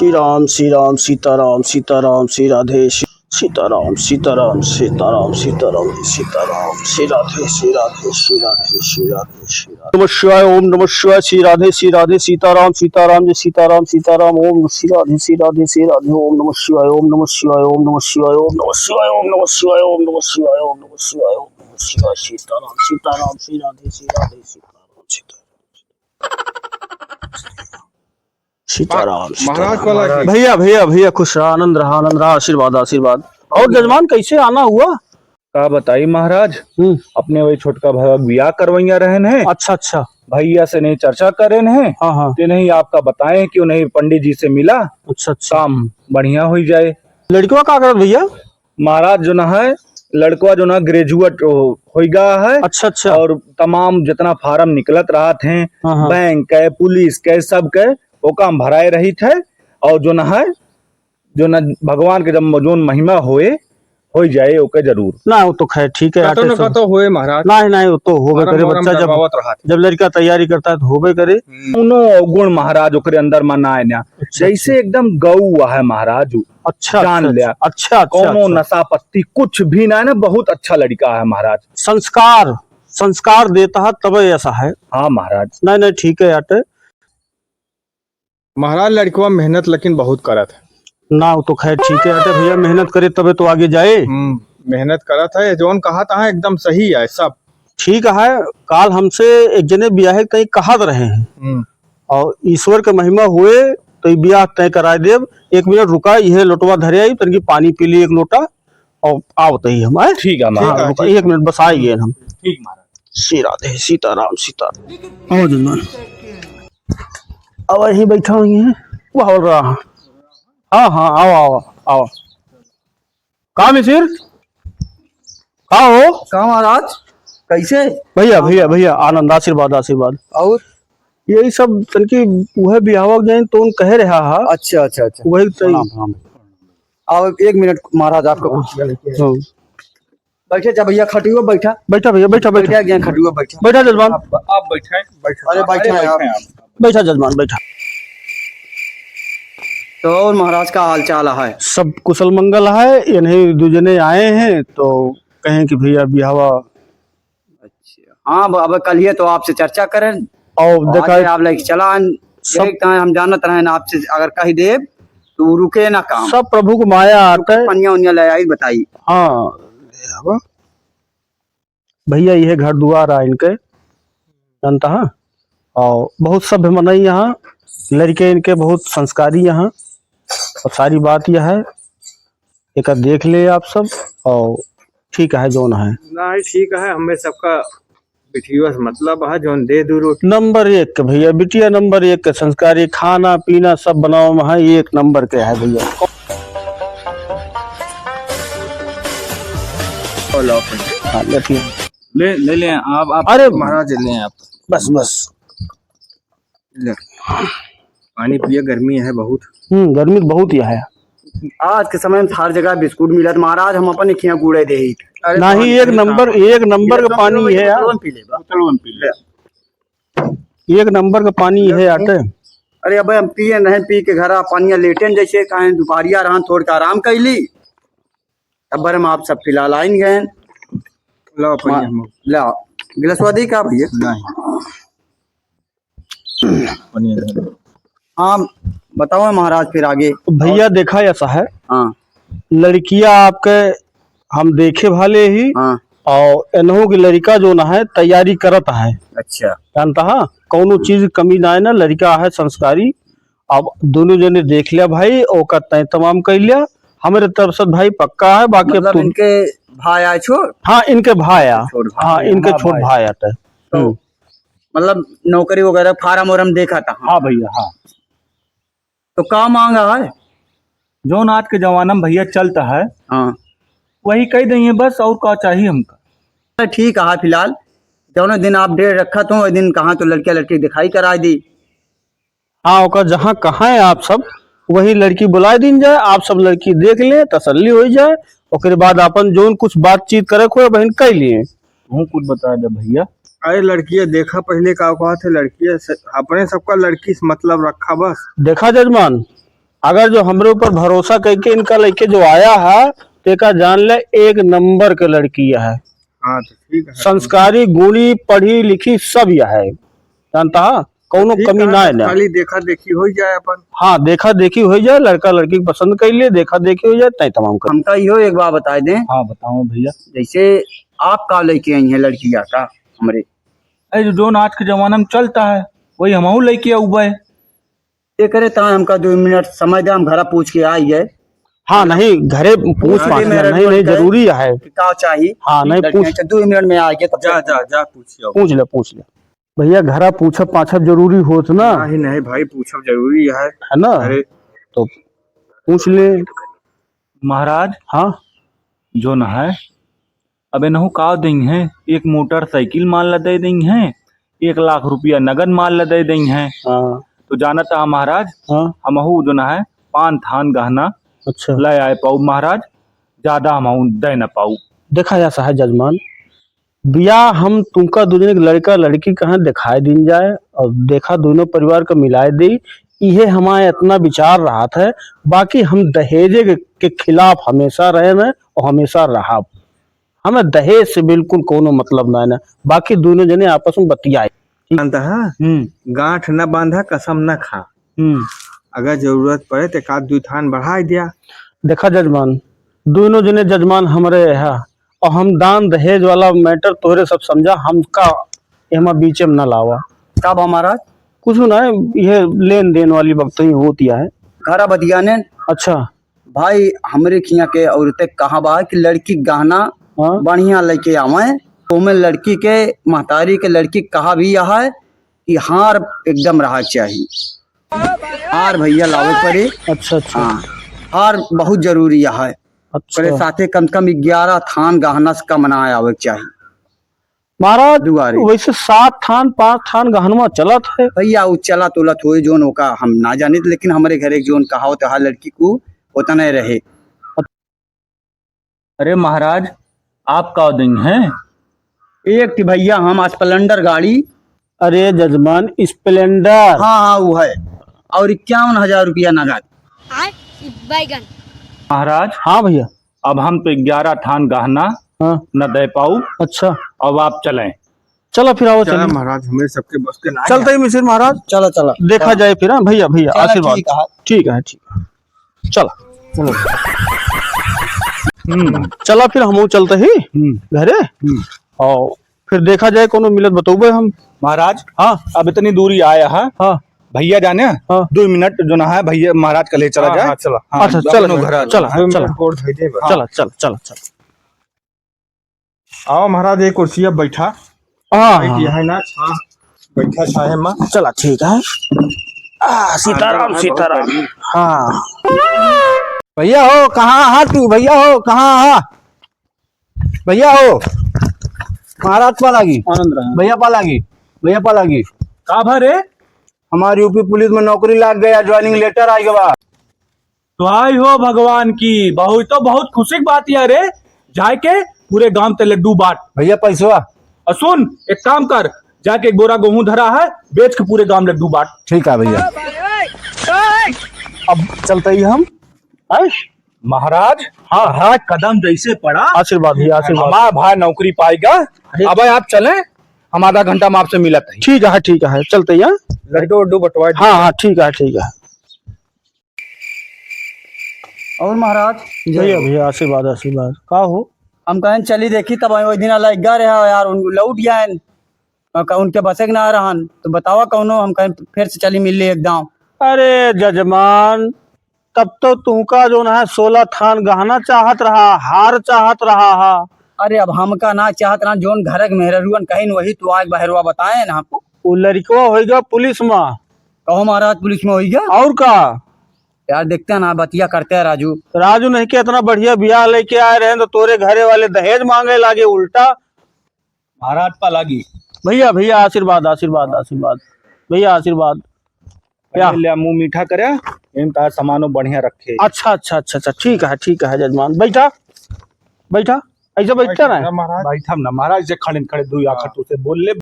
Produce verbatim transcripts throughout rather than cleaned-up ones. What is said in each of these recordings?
श्री राम, श्री राम, सीताराम, सीताराम, श्री राधे, श्री, सीताराम, सीताराम, सीताराम, सीताराम, सीताराम, श्री राधे, श्री राधे, श्री राधे, श्री राधे, श्री राधे। नमः शिवाय, ओम नमः शिवाय, श्री राधे, श्री राधे, सीताराम, सीताराम, जय सीताराम, सीताराम, ओम श्री राधे, श्री राधे, श्री राधे, ओम नमः शिवाय, ओम नमः शिवाय, ओम नमः शिवाय, ओम नमः शिवाय, ओम नमः शिवाय, ओम नमः शिवाय, ओम नमः शिवाय, ओम नमः शिवाय, सीताराम, सीताराम, श्री राधे, श्री राधे, सीताराम, सीताराम। सीताराम, महाराज सीताराम। वाला की। भैया, भैया, भैया, खुश रहा, आनंद रहा, आनंद रहा, आशीर्वाद, आशीर्वाद। और जजमान, कैसे आना हुआ? का बताई महाराज, हम्म। अपने वही छोटका भाई बियाह करवैया रहन है। अच्छा, अच्छा। भैया से नहीं चर्चा करेन है। हाँ, हाँ। ते नहीं आपका बताए कि उन्हें पंडित जी से मिला, अच्छा, अच्छा। काम बढ़िया हो जाए। लड़कवा का करत भैया? महाराज जो न है, लड़कवा जो न graduate हो, होई गया है। अच्छा, अच्छा। और तमाम जितना form निकलत रहत हैं, हाँ, हाँ। बैंक के, पुलिस के, सब के, वो काम भराए रहित है। और जो न है, जो न भगवान के जब जोन महिमा होए, होई जाए ओके जरूर। ना, वो तो खैर ठीक है, कतो आटे न से कतो होए महाराज। नहीं, नहीं, वो तो होबे form करे, वोरम बच्चा जब, डलवावत रहत है। जब लड़का तैयारी करता है तो होबे करे। हम्म। कौनो अवगुण महाराज ओकरे अंदर में ना आए ना। अच्छा, जैसे अच्छा। एकदम गऊ है महाराज, उ अच्छा, जान अच्छा, लिया। अच्छा, अच्छा, कौनो अच्छा। नशा पत्ती कुछ भी ना है ना, बहुत अच्छा लड़का है महाराज। संस्कार, संस्कार देता है तबे ऐसा है। हाँ महाराज। नहीं, नहीं, ठीक है आटे। महाराज, लड़कवा मेहनत लेकिन बहुत करत है। ना, वो तो खैर ठीक है, अटे भैया, मेहनत करे तबे तो आगे जाए। हम्म, मेहनत करत है, जौन कहा था एकदम सही है सब। ठीक है, काल हमसे एक जने बियाहे के तई कहत रहे हैं। हम्म। और ईश्वर के महिमा हुए तो ई बियाह तय कराए देब। एक मिनट रुका, यह लोटवा धरे आई, तनकी पानी पी ली एक लोटा। और आवत ही हम, आए? ठीक है, महाराज। हाँ, ठीक है, रुका, ठीक एक है। मिनट, बस आ गए हम। ठीक, महाराज। श्री राधे, सीताराम, सीता। आओ जजमान। अब यहीं बैठा हुई है, वो बोल रहा है। हाँ, हाँ, आओ, आओ, आओ। का मिसिर? का हो? का महाराज? कैसे? भैया, भैया, भैया, आनंद, आशीर्वाद, आशीर्वाद। और? यही सब तनकी उहे बियाहवा के जाइन तो उन कहे रहा हा। अच्छा, अच्छा, अच्छा। वही तई। प्रणाम, प्रणाम। अब एक मिनट महाराज, आपका कुछ हाँ। बैठे जा भैया, खटियो बैठा। बैठा भैया, बैठा, बैठा। बैठा, यहाँ खटियो बैठा। बैठा जजमान। आप, आप बैठे, बैठे। अरे बैठे आप। बैठा जजमान, बैठा। तो और महाराज का हाल चाल है? सब कुशल मंगल है। इन्हीं दू जने आए हैं तो कहें कि भैया बियाहवा। अच्छा, हाँ, अब, अब कल ही तो आपसे चर्चा करें। और आज देखा आप लेके चला, सब यही कहाँ हम जानत रहेन आपसे, अगर कह देब तो रुके ना काम। सब प्रभु के माया आटे। पनिया उनिया ले आई बताई। हाँ, भैया, यह घर दुआर आ इनके, जानता है? और बहुत सभ्य मनई यहाँ, लड़के इनके बहुत संस्कारी यहाँ। और सारी बात यह है, एका देख ले आप सब, और ठीक है जौन है। नहीं, ठीक है, हमें सबका बिटिया से मतलब है, जौन दे दू रोटी। नंबर एक के भैया, बिटिया नंबर एक के संस्कारी, खाना पीना सब बनावे में है, एक नंबर के है भैया। हाँ, लेती हैं। ले, ले, ले, आप, आप अरे महाराज ले आप। बस, बस। ले। पानी पिए, गर्मी है बहुत। हम्म, गर्मी तो बहुत ही है। आज के समय में हर जगह बिस्कुट मिलत महाराज, हम अपन खिया गुड़े देही। अरे नहीं, बहुत एक बढ़िया नंबर, काम। एक नंबर का पानी है यार। बोतल में पी ले बा। बोतल में पी ले। एक नंबर का पानी है आटे। अरे अब हम पिए नहीं, पी के घर आ पानी लेटेन, जैसे कहें दोपहरिया रहन थोड़ के आराम कैली। अब हम आप सब फिलहाल आइन गए। लो पानी मा-, हम। ला, गिलासवा दी का भैया? नहीं। पानी है। हाँ, बताओ महाराज, फिर आगे। भैया, देखा ऐसा है, हाँ। लड़किया आपके हम देखे भाले ही, हाँ। और एनहू की लड़का जो ना है, तैयारी करत है। अच्छा। जानता है, कौनो चीज कमी ना है ना, लड़का है संस्कारी। अब दोनों जने देख लिया भाई, ओका तय तमाम कर लिया। हमारे तरफ से भाई पक्का है, बाकी अब मतलब तू इनके भाई आए छोट? हाँ, इनके भाई आ। छोट भाई। हाँ, इनके हाँ, छोट भाई। भाई आते। तो हम्म। मतलब नौकरी वगैरह फार्म वार्म देखा था? हाँ भैया, हाँ। तो का मांगा है? जौन आज के जमाना में भैया चलता है, हाँ। वही कह देंगे बस, और का चाहिए हमका? ठीक है, फिलहाल जौने दिन आप डेट रखा तो वही दिन कहाँ तो लड़किया लड़की दिखाई करा दी। हाँ, ओकर जहाँ कहाँ है आप सब, वही लड़की बुलाए दीन जाए, आप सब लड़की देख लें, तसल्ली हो जाए, ओकरे बाद अपन जौन कुछ बातचीत करे को है, बहन कह लिए। तू कुछ बता दे भैया। अरे लड़किया देखा पहले का कहा थे, लड़किया से, अपने सबका लड़की से मतलब रखा बस। देखा जजमान, अगर जो हमरे ऊपर भरोसा कइके इनका लइके जो आया है, तो एका जान ले, एक नंबर के लड़की है। हाँ, तो ठीक है। संस्कारी, गुणी, पढ़ी लिखी सब यह है, जानता है, कौनो ठीक कमी है, ना है बस ना। खाली देखा देखी हो जाए अपन। हाँ, देखा देखी हो जाए, लड़का लड़की के पसंद कर लिए, देखा देखी हो जाए, तय तमाम कर। हमका इहो एक बात बताइ दें। हाँ, बताओ भैया। जैसे आप का लइके आई हैं लड़किया का हमरे? अरे, जो, जोन आज के जमाना में चलता है, वही हमहू लइके आउबे। ये करे, ता हमका दो मिनट समय दे, हम घरा पूछ के आई है। हाँ, नहीं, घरे पूछ घरे पाछ में ले, नहीं, नहीं, जरूरी है। कि का चाही? हाँ, नहीं, लड़कियां पूछ। अच्छा, दो मिनट में आ गए, तब जा, तक जा, जा, पूछ लो। पूछ ले, पूछ ले। भैया, घरा पूछब पाछब जरूरी होत ना। नहीं, नहीं भाई, पूछब जरूरी है। है ना? अरे। तो पूछ ले। महाराज। हाँ। जोन है, अब एनहू का देइहैं, एक मोटरसाइकिल मान ला दे देइहैं, एक लाख रुपया नगद मान ला दे देइहैं। हाँ। तो जानत हा महाराज, हाँ। हमहू जोन है, पान थान गहना अच्छा। ले आए पाऊ महाराज, ज्यादा हमहू दे न पाऊ। देखा या सहाय जजमान, बियाह हम तुमका दू जने के लड़का लड़की कहाँ दिखाए दीन जाए और देखा दोनों परिवार का मिलाए दे, इहे हमारे इतना विचार रहत है। बाकी हम दहेजे के, के खिलाफ हमेशा रहे हैं और हमेशा रहब। हमें दहेज से बिल्कुल कोनो मतलब ना है ना, बाकी दोनों जने आपस में बतियाए। जानता है? हम्म। गांठ न बांधा, कसम न खा। हम्म। अगर जरूरत पड़े तो एक आध दुई थान बढ़ाई दिया। देखा जजमान, दोनों जने जजमान हमरे है, और हम दान दहेज वाला matter तोहरे सब समझा, हमका एमा बीचे में न लावा। का बा महाराज? कुछ ना है, यह लेन देन वाली बात ही होती है। घरा बतियाने। अच्छा। भाई, हमरे खिया के औरतें कहा बा कि लड़की गहना हाँ। बढ़िया लेके आवे, ओमे लड़की के महतारी के लड़की कहा भी यह है कि हार एकदम रहा चाहिए। हार भैया लावे पड़े। अच्छा, अच्छा। हाँ, हार बहुत जरूरी है। अच्छा। ओकरे साथे कम से कम ग्यारह थान गहना से कम ना आवे के चाही। महाराज, दुआरे। वैसे सात थान, पाँच थान गहनवा चलत है। भैया, उ चलत उलत होए जोन ओका हम ना जानित, लेकिन हमरे घरे जोन कहावत है लड़की को, उतने रहे। अरे महाराज, आप का देइहैं? एक थी भैया, हम Splendor गाड़ी। अरे जजमान, Splendor। हाँ, हाँ, वो है। और इक्यावन हजार रुपया नगद। आय, बैगन। महाराज। हाँ भैया। अब हम तो ग्यारह थान गहना हाँ। न दे पाऊ। अच्छा। अब आप चलें। चला फिर आओ, चला चलिए। महाराज, हमें सबके बस के ना चलते है। ही मिसिर महाराज। चला, चला। देखा हाँ। जाए फिर, हाँ, भैया, भैया, चला, आशीर्वाद। ठीक है। ठीक है, ठीक है। चला। चलो। हम्म, चला फिर हमहू चलते ही हम्म। घरे। हम्म। और फिर देखा जाए, कोनो मिलत बतौबे हम। महाराज, हाँ। अब इतनी दूरी आया है। हाँ। भैया जाने, हाँ। दो मिनट जो ना है, भैया महाराज का ले चला हाँ, जाए। हाँ, चला। हाँ, अच्छा, चला, अपनो घर आ चला, जाए। चला। दो मिनट कोर्ट है, दे बा। चला, चला, चला, चला। आओ महाराज, एक कुर्सिया बैठा। हाँ, बैठ हाँ। यहाँ ना, छाह, बैठा छाहे मा। चला, ठीक है। आ, सीताराम, हाँ, सीताराम। बहुत बढ़िया। हाँ। भैया हो, कहाँ हा तू? भैया हो, कहाँ हा? भैया हो, महाराज पा लागी। आनंद रहा। भैया पा लागी, भैया पा लागी। का भा रे? हमार यूपी पुलिस में नौकरी लाग गया, joining letter आइ गवा। दुहाई हो भगवान की, बहुत तो बहुत खुशी की बात है रे। जाए के पूरे गांव ते लड्डू बांट। भैया पैसवा। और सुन, एक काम कर, जाके एक बोरा गेहूं धरा है, बेच के पूरे गांव लड्डू बांट। ठीक है भैया। अब चलते ही हम। आए? महाराज, हाँ। महाराज कदम जैसे पड़ा। आशीर्वाद भैया, आशीर्वाद। हमार भाई नौकरी पाएगा। अरे। अब आप चलें, हम आधा घंटा में आपसे मिलत है। ठीक है, ठीक है, चलते ही, हाँ। लड्डू उड्डू बंटवा हाँ, हाँ, ठीक है, ठीक है। और महाराज? भैया, भैया, आशीर्वाद, आशीर्वाद। का हो? हम कहें चली देखी, तब वही दिन अलग रहा यार, उन लौट गया है। और का-, उनके बसे के ना रहन, तो बतावा कौनो, हम कहें फिर से चली मिल ली एकदम। अरे जजमान, तब तो तुमका जोन है सोलह थान गहना चाहत रहा, हार चाहत रहा हा। अरे अब हमका ना चाहत रहा, जोन घर के मेहररुअन कहिन वही तो आग बहरवा बताए ना। वो लड़कवा होइगा पुलिस में। कहो महाराज, पुलिस में होइगा? और का? यार देखते हैं ना, बतिया करते हैं राजू। राजू नहीं के इतना बढ़िया बियाह लेके आए रहे तो तोरे घरे वाले दहेज मांगे लागे उल्टा। महाराज पा लागी। भैया, भैया, आशीर्वाद, आशीर्वाद, आशीर्वाद। भैया, आशीर्वाद। क्या? पहले ले मुंह मीठा करे, इन तार सामानो बढ़िया रखे। अच्छा, अच्छा, अच्छा, अच्छा, ठीक है, ठीक है, जजमान। बैठा, बैठा, ऐसे बैठता ना। महाराज। बैठम ना, महाराज, जे खड़े खड़े दुई आखर हाँ। तू से बोल ले।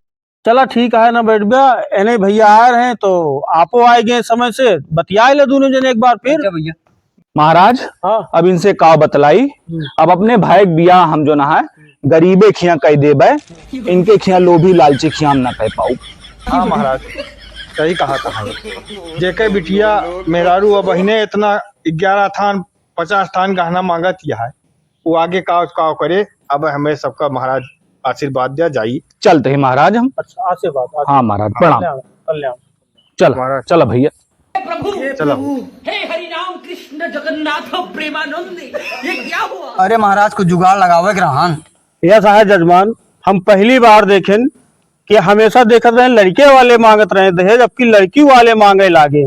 चला ठीक है ना बैठ बा, एने भैया आए रहे तो आपो आए गए समय से, बतियाए ले दोनों जने एक बार फिर। ठीक है भैया। महाराज, हाँ। अब इनसे का बतलाई, हम्म। अब अपने भाई के बियाह हम जो ना है, गरीबे खिया कह देबे, इनके खिया लोभी लालची खिया हम ना कह पाऊ। हाँ महाराज, सही कहा था। जेके बिटिया मेहरारू अब बहिने इतना ग्यारह थान, पचास थान गहना मांगत ही है, वो आगे का, का करे। अब हमें सबका महाराज आशीर्वाद दिया जाई। चलते ही महाराज हम। अच्छा, आशीर्वाद, आशीर्वाद। हाँ महाराज, प्रणाम। कल्याण, कल्याण। चल, महाराज। चल भैया। प्रभु, चलो। हे हरि राम कृष्ण जगन्नाथ प्रेमानंद, ये क्या हुआ? अरे महाराज, कुछ जुगाड़ लगावे के रहन। यस है जजमान, हम पहली बार देखेन कि हमेशा देखत रहे लड़के वाले मांगत रहे दहेज, अब की लड़की वाले मांगे लागे।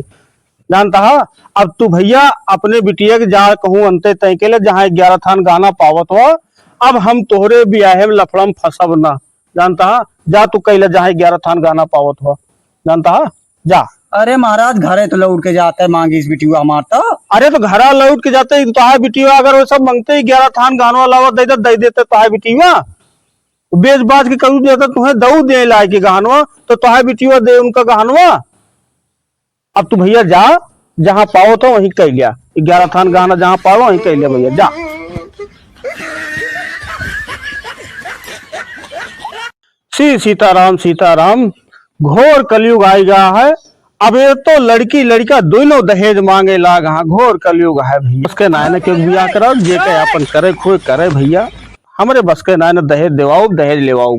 जानता हा, अब तू भैया अपने बिटिया के जा कहूँ अंते तय के ले, जहाँ ग्यारह थान गहना पावत हो, अब हम तोहरे बियाहे में लफड़ा में फंसब ना। जानता हा, जा तू कैले जहाँ ग्यारह थान गहना पावत हो, जानता हा, जा। अरे महाराज, घरे तो लौट के जाते मांगी इस बिटिया हमार तो। अरे तो घरा लौट के जाते, तोहार बिटिया अगर वो सब मांगते ही ग्यारह थान गहनवा लावा दे दे, दे देते तोहार बिटिया। बेच बाच के करू देता, तुहें दऊ दे लाए के गहनवा, तो तोहार बिटिया दे उनका गहनवा। अब तू भैया जा, जहाँ पाओ तो वहीं कह लिया, ग्यारह थान गहना जहाँ पाओ वहीं कह लिया भैया, जा। श्री सीताराम, सीताराम, घोर कलयुग आइ गया है। अब ये तो लड़की लड़का दोनों दहेज मांगे लाग, हाँ, घोर कलयुग है भैया। बस के नाय न के बियाह करो, जे के अपन करे खोए करे भैया, हमरे बस के नाय न दहेज देवाओ, दहेज लेवाओ।